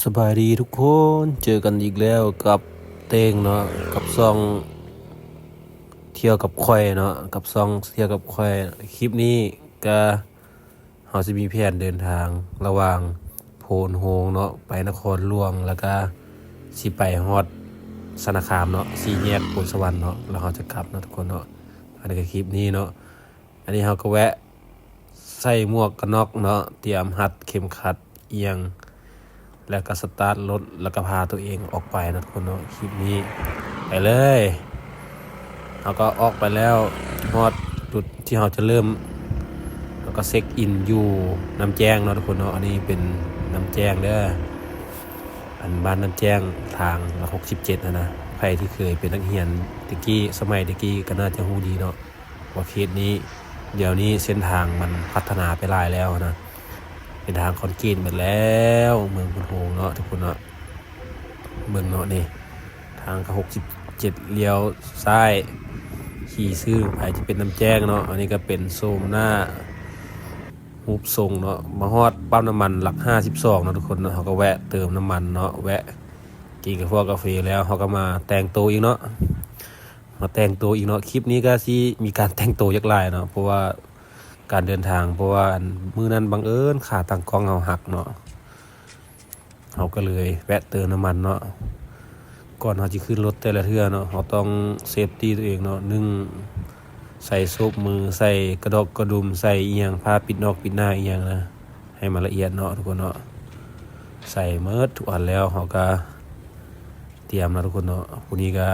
ສະບາຍດີທຸກຄົນ ເຈີກັນອີກແລ້ວກັບເຕັງເນາະ ກັບຊ່ອງທ່ຽວກັບຂ້ອຍເນາະ ກັບຊ່ອງທ່ຽວກັບຂ້ອຍ. ຄລິບນີ້ກະເຮົາຊິມີແຜນເດີນທາງລະຫວ່າງໂພນໂຮງເນາະ ໄປນະຄອນຫຼວງ ແລ້ວກະຊິໄປຮອດຊະນະຄາມເນາະ ສີ່ແຍກໂພນສະຫວັນເນາະ ແລ້ວເຮົາຈະກັບເນາະທຸກຄົນເນາະ. ອັນນີ້ກະຄລິບນີ້ເນາະ ອັນນີ້ເຮົາກະແວະ ໃສ່ໝວກກັນນັອກເນາະ ຕຽມຮັດເຂັມຂັດອີ່ຫຍັງ ແລ້ວກະສະຕາດລົດ ແລ້ວກະພາຕົວເອງອອກໄປເນາະທຸກຄົນເນາະ. ຄລິບນີ້ໄປເລີຍ ເຮົາກະອອກໄປແລ້ວ ຮອດຈຸດທີ່ເຮົາຈະເລີ່ມ ເຮົາກະເຊັກອິນຢູ່ນ້ຳແຈ້ງເນາະທຸກຄົນເນາະ. ອັນນີ້ເປັນນ້ຳແຈ້ງເດີ ອັນບ້ານນ້ຳແຈ້ງ ທາງຫຼັກຫົກສິບເຈັດຫັ້ນນະ. ໃຜທີ່ເຄີຍເປັນນັກຮຽນແຕ່ກີ້ ສະໄໝແຕ່ກີ້ກະໜ້າຈະຮູ້ດີເນາະ ວ່າເຂດນີ້ ດຽວນີ້ເສັ້ນທາງມັນພັດທະນາໄປຫຼາຍແລ້ວນະ ເປັນທາງຄອນກຣີດໝົດແລ້ວ ເມືອງໂພນໂຮງເນາະທຸກຄົນເນາະ. ເບິ່ງເນາະນີ້ ທາງກະຫົກສິບເຈັດ ລ້ຽວຊ້າຍ ຂີ່ຊື່ລົງໄປຈະເປັນນ້ຳແຈ້ງເນາະ. ອັນນີ້ກະເປັນໂສມໜ້າ ຮູບຊົງເນາະ. ມາຮອດປ້ຳນ້ຳມັນຫຼັກຫ້າສິບສອງເນາະທຸກຄົນເນາະ ເຮົາກະແວະເຕີມນ້ຳມັນເນາະ ແວະກິນກາຟອກາເຟແລ້ວ ເຮົາກະມາແຕ່ງໂຕອີກເນາະ. ມາແຕ່ງໂຕອີກເນາະ ຄລິບນີ້ກະຊິມີການແຕ່ງໂຕຢາກຫຼາຍເນາະ ເພາະວ່າການເດີນທາງ ເພາະວ່າມື້ນັ້ນບັງເອີນຂາຕັ້ງກ້ອງເຮົາຫັກເນາະ ເຮົາກະເລີຍແວະເຕີມນ້ຳມັນເນາະ. ກ່ອນເຮົາຊິຂຶ້ນລົດແຕ່ລະເທື່ອເນາະ ເຮົາຕ້ອງເຊຟຕີ້ຕົວເອງເນາະ ໜຶ່ງ ໃສ່ໂຊບມື ໃສ່ກະດອກກະດຸມ ໃສ່ອີ່ຫຍັງ ຜ້າປິດໜອກປິດໜ້າອີ່ຫຍັງນະ ໃຫ້ມັນລະອຽດເນາະທຸກຄົນເນາະ. ໃສ່ໝົດທຸກອັນແລ້ວ ເຮົາກະຕຽມເນາະທຸກຄົນເນາະ. ຜູ້ນີ້ກະ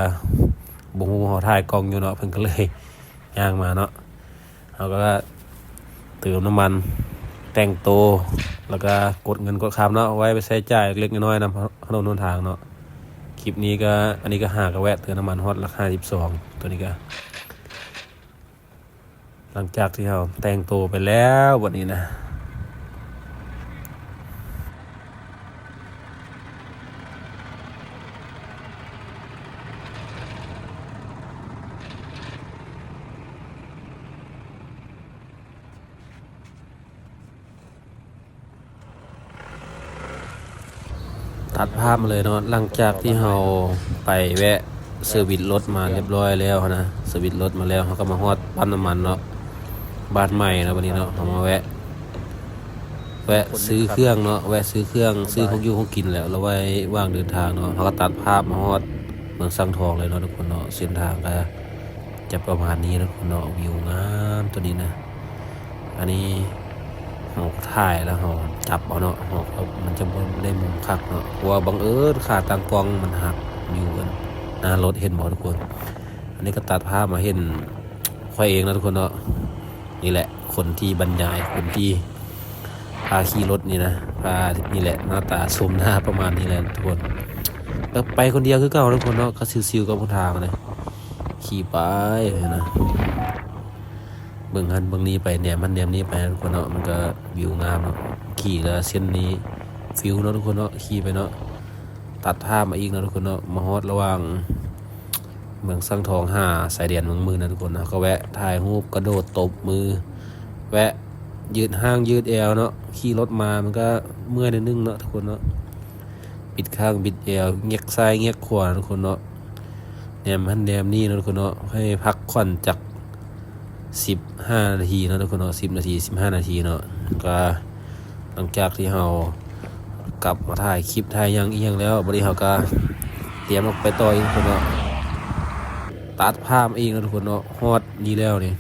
ບໍ່ຮູ້ເຮົາຖ່າຍກ້ອງຢູ່ເນາະ ເພິ່ນກະເລີຍຍ່າງມາເນາະ. ເຮົາກະເຕີມນ້ຳມັນ ແຕ່ງໂຕ ແລ້ວກະກົດເງິນກົດຄຳເນາະ ໄວ້ໄປໃຊ້ຈ່າຍເລັກໆນ້ອຍໆນຳຖະໜົນຫົນທາງເນາະ. ຄລິບນີ້ກະ ອັນນີ້ກະຫາກະແວະເຕີມນ້ຳມັນຮອດຫຼັກຫ້າສິບສອງ ໂຕນີ້ກະ ຫຼັງຈາກທີ່ເຮົາແຕ່ງໂຕໄປແລ້ວ ບັດນີ້ນະ ຕັດພາບມາເລີຍເນາະ ຫຼັງຈາກທີ່ເຮົາໄປແວະເຊີວິດລົດມາລຽບຮ້ອຍແລ້ວຫັ້ນນະ ເຊີວິດລົດມາແລ້ວ ເຮົາກະມາຮອດປ້ຳນ້ຳມັນເນາະ ບ້ານໃໝ່ເນາະ. ບັດນີ້ເນາະ ເຮົາມາແວະ ແວະຊື້ເຄື່ອງເນາະ ແວະຊື້ເຄື່ອງ ຊື້ຂອງຢູ່ຂອງກິນແລ້ວ ລະໄວ້ຫວ່າງເດີນທາງເນາະ ເຮົາກະຕັດພາບມາຮອດເມືອງສັງທອງເລີຍເນາະທຸກຄົນເນາະ. ເສັ້ນທາງກະຈະປະມານນີ້ເນາະທຸກຄົນເນາະ ວິວງາມໂຕນີ້ນະ. ອັນນີ້ເຮົາຖ່າຍແລ້ວເຮົາຈັບເອົາເນາະ ເຮົາ ມັນຈະບໍ່ໄດ້ມຸມຄັກເນາະ ເພາະວ່າບັງເອີນຂາຕັ້ງກ້ອງມັນຫັກຢູ່ໜ້າລົດ ເຫັນບໍ່ທຸກຄົນ? ອັນນີ້ກະຕັດພາບມາເຫັນຂ້ອຍເອງເນາະທຸກຄົນເນາະ. ນີ້ແຫຼະ ຄົນທີ່ບັນຍາຍ ຄົນທີ່ພາຂີ່ລົດນີ້ນະ ພາ ນີ້ແຫຼະ ໜ້າຕາໂສມໜ້າປະມານນີ້ແຫຼະທຸກຄົນ. ກະໄປຄົນດຽວຄືເກົ່າທຸກຄົນເນາະ ກະຊິວໆກັບຫົນທາງນະ ຂີ່ໄປນະ ເບິ່ງຫັ້ນເບິ່ງນີ້ໄປ ແນມຫັ້ນແນມນີ້ໄປນະທຸກຄົນເນາະ. ມັນກະວິວງາມເນາະ ຂີ່ລະເສັ້ນນີ້ ຟິວເນາະທຸກຄົນເນາະ ຂີ່ໄປເນາະ. ຕັດພາບມາອີກເນາະທຸກຄົນເນາະ ມາຮອດລະຫວ່າງເມືອງສັງທອງຫາຊາຍແດນເມືອງໝື່ນນະທຸກຄົນ. ເຮົາກະແວະຖ່າຍຮູບ ກະໂດດຕົບມື ແວະຢືດຮ່າງຢືດແອວເນາະ. ຂີ່ລົດມາມັນກະເມື່ອຍໜ້ອຍໜຶ່ງເນາະທຸກຄົນເນາະ ບິດຂ້າງບິດແອວ ແງກຊ້າຍແງກຂວາເນາະທຸກຄົນເນາະ. ແນມຫັ້ນແນມນີ້ເນາະທຸກຄົນເນາະ ໃຫ້ພັກຜ່ອນຈັກສິບຫ້ານາທີເນາະທຸກຄົນເນາະ ສິບນາທີ ສິບຫ້ານາທີເນາະ. ກະຫຼັງຈາກທີ່ເຮົາກັບມາຖ່າຍຄລິບຖ່າຍຫຍັງອີ່ຫຍັງແລ້ວ ບັດນີ້ເຮົາກະຕຽມອອກໄປຕໍ່ອີກເນາະ. ຕັດພາບອີກເນາະທຸກຄົນເນາະ ຮອດນີ້ແລ້ວນີ້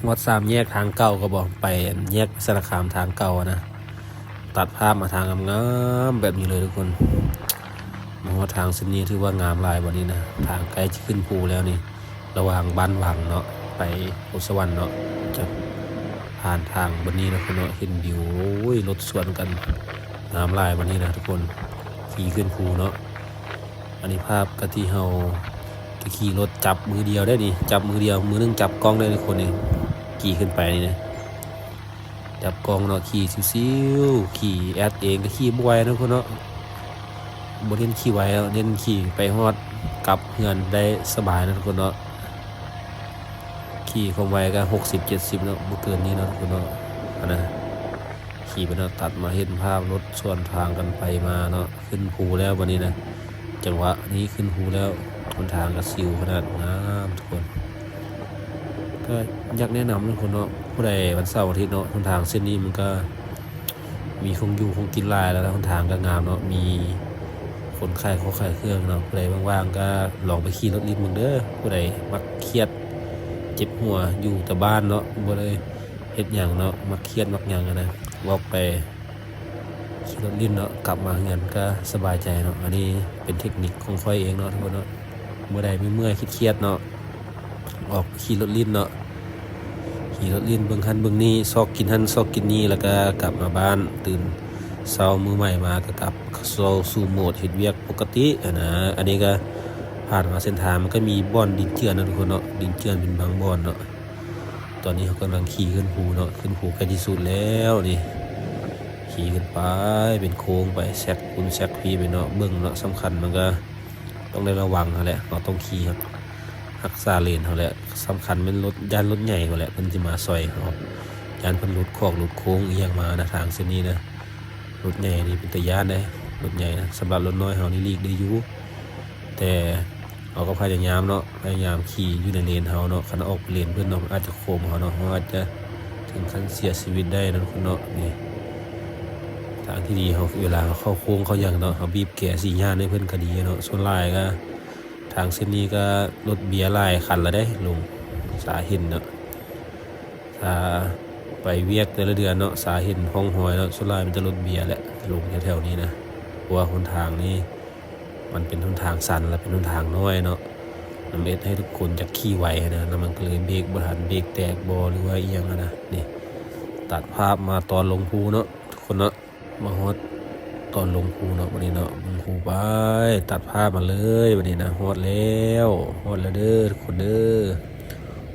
ຮອດສາມແຍກທາງເກົ່າກະບໍ່ ໄປແຍກໄປຊະນະຄາມທາງເກົ່າຫັ້ນນະ. ຕັດພາບມາທາງງາມໆແບບນີ້ເລີຍທຸກຄົນ. ມາຮອດທາງເສັ້ນນີ້ຖືວ່າງາມຫຼາຍບັດນີ້ນະ ທາງໃກ້ຈະຂຶ້ນພູແລ້ວນີ້ ລະຫວ່າງບ້ານວັງເນາະ ໄປໂພນສະຫວັນເນາະ ຈະຜ່ານທາງບັດນີ້ເນາະທຸກຄົນເນາະ. ເຫັນວິວ ໂອ້ຍ ລົດສວນກັນ ງາມຫຼາຍບັດນີ້ນະທຸກຄົນ ຂີ່ຂຶ້ນພູເນາະ. ອັນນີ້ພາບກະທີ່ເຮົາກະຂີ່ລົດຈັບມືດຽວໄດ້ນີ້ ຈັບມືດຽວ ມືໜຶ່ງຈັບກ້ອງໄດ້ທຸກຄົນນີ້ ຂີ່ຂຶ້ນໄປນີ້ນະ. ຈັບກ້ອງເນາະ ຂີ່ຊິວໆ ຂີ່ແອດເອງ ກະຂີ່ບໍ່ໄວເນາະທຸກຄົນເນາະ. ບໍ່ເນັ້ນຂີ່ໄວເນາະ ເນັ້ນຂີ່ໄປຮອດກັບເຮືອນໄດ້ສະບາຍເນາະທຸກຄົນເນາະ. ຂີ່ຄວາມໄວກະຫົກສິບ ເຈັດສິບເນາະ ບໍ່ເກີນນີ້ເນາະທຸກຄົນເນາະ. ອັນນະ ຂີ່ໄປເນາະ ຕັດມາເຫັນພາບລົດສວນທາງກັນໄປມາເນາະ ຂຶ້ນພູແລ້ວບັດນີ້ນະ ຈັງຫວະນີ້ຂຶ້ນພູແລ້ວ ຫົນທາງກໍຊິວຂະໜາດ ງາມທຸກຄົນ. ກໍຢາກແນະນຳທຸກຄົນເນາະ ຜູ້ໃດວັນເສົາອາທິດເນາະ ຫົນທາງເສັ້ນນີ້ມັນກໍມີຂອງຢູ່ຂອງກິນຫຼາຍ ແລ້ວຫົນທາງກໍງາມເນາະ ມີຄົນຂາຍຂອງຂາຍເຄື່ອງເນາະ. ຜູ້ໃດວ່າງໆກໍລອງໄປຂີ່ລົດຫຼິ້ນເບິ່ງເດີ ຜູ້ໃດມັກຄຽດເຈັບຫົວຢູ່ແຕ່ບ້ານເນາະ ບໍ່ໄດ້ເຮັດຫຍັງເນາະ ມັກຄຽດມັກຫຍັງຫັ້ນນະ ອອກໄປ ຂີ່ລົດຫຼິ້ນເນາະ ກັບມາເຮືອນກໍສະບາຍໃຈເນາະ. ອັນນີ້ເປັນເທັກນິກຂອງຂ້ອຍເອງເນາະທຸກຄົນເນາະ ມື້ໃດເມື່ອຍໆຄຽດໆເນາະ ອອກຂີ່ລົດຫຼິ້ນເນາະ ຂີ່ລົດຫຼິ້ນເບິ່ງຫັ້ນເບິ່ງນີ້ ຊອກກິນຫັ້ນຊອກກິນນີ້ ແລ້ວກໍກັບມາບ້ານ ຕື່ນເຊົ້າມື້ໃໝ່ມາກໍກັບເຂົ້າສູ່ໂໝດເຮັດວຽກປົກກະຕິຫັ້ນນະ. ອັນນີ້ກໍຜ່ານມາເສັ້ນທາງມັນກໍມີບ່ອນດິນເຈື່ອນເນາະທຸກຄົນເນາະ ດິນເຈື່ອນເປັນບາງບ່ອນເນາະ. ຕອນນີ້ເຮົາກຳລັງຂີ່ຂຶ້ນພູເນາະ ຂຶ້ນພູໃກ້ທີ່ສຸດແລ້ວນີ້ ຂີ່ຂຶ້ນໄປເປັນໂຄ້ງໄປ ແຊກພຸ້ນແຊກພີໄປເນາະ. ເບິ່ງເນາະ ສຳຄັນມັນກໍຕ້ອງໄດ້ລະວັງຫັ້ນແຫຼະ ເຮົາຕ້ອງຂີ່ຮັກ ຮັກສາເລນເຮົາແຫຼະ. ສຳຄັນແມ່ນລົດ ຢ້ານລົດໃຫຍ່ພຸ້ນແຫຼະ ເພິ່ນຊິມາຊ່ອຍເຮົາ ຢ້ານເພິ່ນຫຼຸດຄອກຫຼຸດໂຄ້ງອີ່ຫຍັງມານະ ທາງເສັ້ນນີ້ນະ. ລົດໃຫຍ່ນີ້ເປັນຕາຢ້ານເດ້ ລົດໃຫຍ່ນະ. ສຳລັບລົດນ້ອຍເຮົານີ້ຫຼີກໄດ້ຢູ່ ແຕ່ເຮົາກໍພະຍາຍາມເນາະ ພະຍາຍາມຂີ່ຢູ່ໃນເລນເຮົາເນາະ. ຄັນອອກໄປເລນເພິ່ນເນາະ ມັນອາດຈະໂຄ້ງເຮົາເນາະ ເຮົາອາດຈະເຖິງຂັ້ນເສຍຊີວິດໄດ້ເນາະທຸກຄົນເນາະ. ນີ້ ທາງທີ່ດີເຮົາ ເວລາເຮົາເຂົ້າໂຄ້ງເຂົ້າຫຍັງເນາະ ເຮົາບີບແກສີຍາດໃຫ້ເພິ່ນກໍດີເນາະ. ສ່ວນຫຼາຍກໍ ທາງເສັ້ນນີ້ກໍລົດເບຍຫຼາຍຄັນລະເດ້ ລົງສາເຫັນເນາະ ຖ້າໄປວຽກແຕ່ລະເດືອນເນາະ ສາເຫັນຮ່ອງຮອຍເນາະ ສ່ວນຫຼາຍມີແຕ່ລົດເບຍແຫຼະ ລົງແຖວໆນີ້ນະ. ເພາະວ່າຫົນທາງນີ້ມັນເປັນຫົນທາງຊັນ ແລະເປັນຫົນທາງນ້ອຍເນາະ ມັນເຮັດໃຫ້ທຸກຄົນຢາກຂີ່ໄວຫັ້ນນະ ແລ້ວມັນກໍເລີຍເບຣກບໍ່ທັນ ເບຣກແຕກບໍ່ ຫຼືວ່າອີ່ຫຍັງຫັ້ນນະ. ນີ້ ຕັດພາບມາຕອນລົງພູເນາະທຸກຄົນເນາະ. ມາຮອດຕອນລົງພູເນາະ ບັດນີ້ເນາະ ລົງພູໄປ ຕັດພາບມາເລີຍບັດນີ້ນະ. ຮອດແລ້ວ ຮອດແລ້ວເດີທຸກຄົນເດີ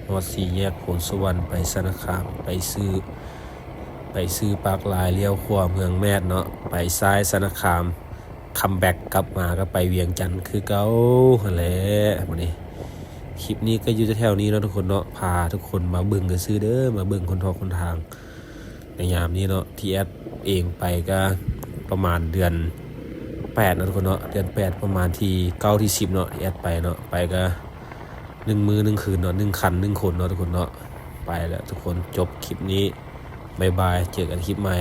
ຮອດສີ່ແຍກໂພນສະຫວັນ ໄປຊະນະຄາມ ໄປຊື່ ໄປຊື່ປາກລາຍ ລ້ຽວຂວາເມືອງແມດເນາະ ໄປຊ້າຍຊະນະຄາມ ຄັມແບັກກັບມາກໍໄປວຽງຈັນຄືເກົ່າຫັ້ນແຫຼະ. ບັດນີ້ ຄລິບນີ້ກໍຢູ່ແຖວໆນີ້ເນາະທຸກຄົນເນາະ ພາທຸກຄົນມາເບິ່ງຊື່ໆເດີ ມາເບິ່ງຄົນທອກຄົນທາງ ໃນຍາມນີ້ເນາະ ທີ່ແອດເອງໄປກໍປະມານເດືອນແປດເນາະທຸກຄົນເນາະ ເດືອນແປດປະມານທີເກົ້າທີສິບເນາະ ທີ່ແອດໄປເນາະ ໄປກໍໜຶ່ງມື້ໜຶ່ງຄືນເນາະ ໜຶ່ງຄັນໜຶ່ງຄົນເນາະທຸກຄົນເນາະ. ໄປແລ້ວທຸກຄົນ ຈົບຄລິບນີ້ ບາຍບາຍ ເຈີກັນຄລິບໃໝ່.